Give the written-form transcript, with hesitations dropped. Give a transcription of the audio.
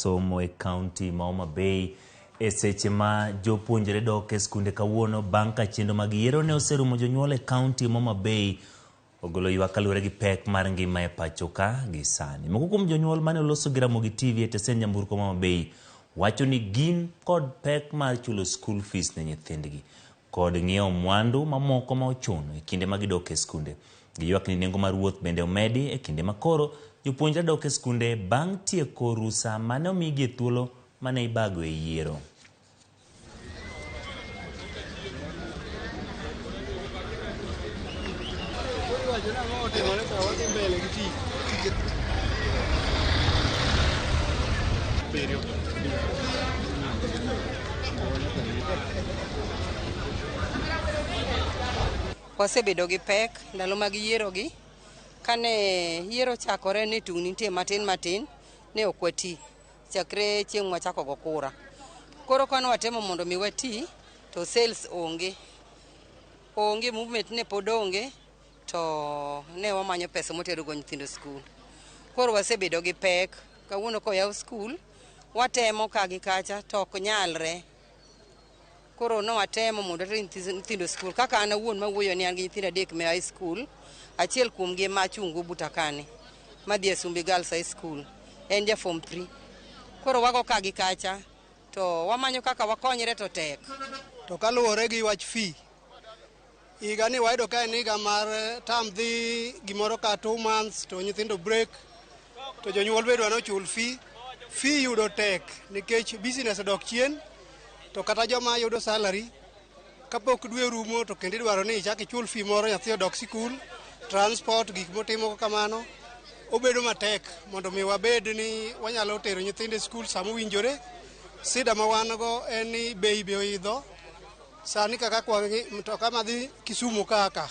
somo e kaunti ma Homa Bay e seche ma jopuonjre dok e skunde kawuono bang' ka chenro mag yiero ne oserumo. Jonyuol e kaunti ma Homa Bay ogolo ywak kaluwore gi pek mar ngima e pacho ka gi sani. Moko kuom jonyuol mane oloso gi Ramogi TV e tesend nyamburko ma Homa Bay wacho ni gin kod pek mar chulo school fees ne nyithindgi kod ng'iewo mwandu mamoko ma ochuno e kinde ma gidok e skunde. Giywak ni nengo mar wuoth bende omedi e kinde ma koro jopuonjre dok e skunde bang' tieko rusa mane omigi e thuolo mane ibago e yiero. Wasebedo gi pek ndalo mag yiero gi. Kane yiero ochakore ni tungni nitie matin matin, ne ok wati chakre chieng' mwachako go kura. Koro kane watemo mondo mi wati, to sales onge. Onge, movement ne pod onge, to ne wamanyo pesa mwatero go nyithindo skul. Koro wasebedo gi pek. Kawuono koyaw skul, watemo ka gi kacha to ok nyalre. Koro ne watemo mondo water nyithindo skul. Kaka an awuon mawuoyo ni an gi nyithindo adek me high school, achiel kuom gi ema achung' buta kani, madhi e Sumbi Girls High School. En ja form 3. Koro wago ka gi kacha, to wamanyo kaka wakonyre to tek. To kaluwore gi wach fee, higa ni wayudo ka en higa mar term dhi gimoro ka 2 months to nyithindo break to jonyuol be dwa ni ochul fee. Fee yudo tek nikech business odok chien, to kata joma yudo salary kapok dwe orumo to kendo idwaro ni ichak ichul fee moro, nyathi odok sikul, transport, gik motimo kamano obedo matek mondo mi wabed ni wanyalo tero nyithindo e skul sama owinjore. Sida ma wan go en ni bei be oidho sani kaka kwa mtoka madhi Kisumu kaka.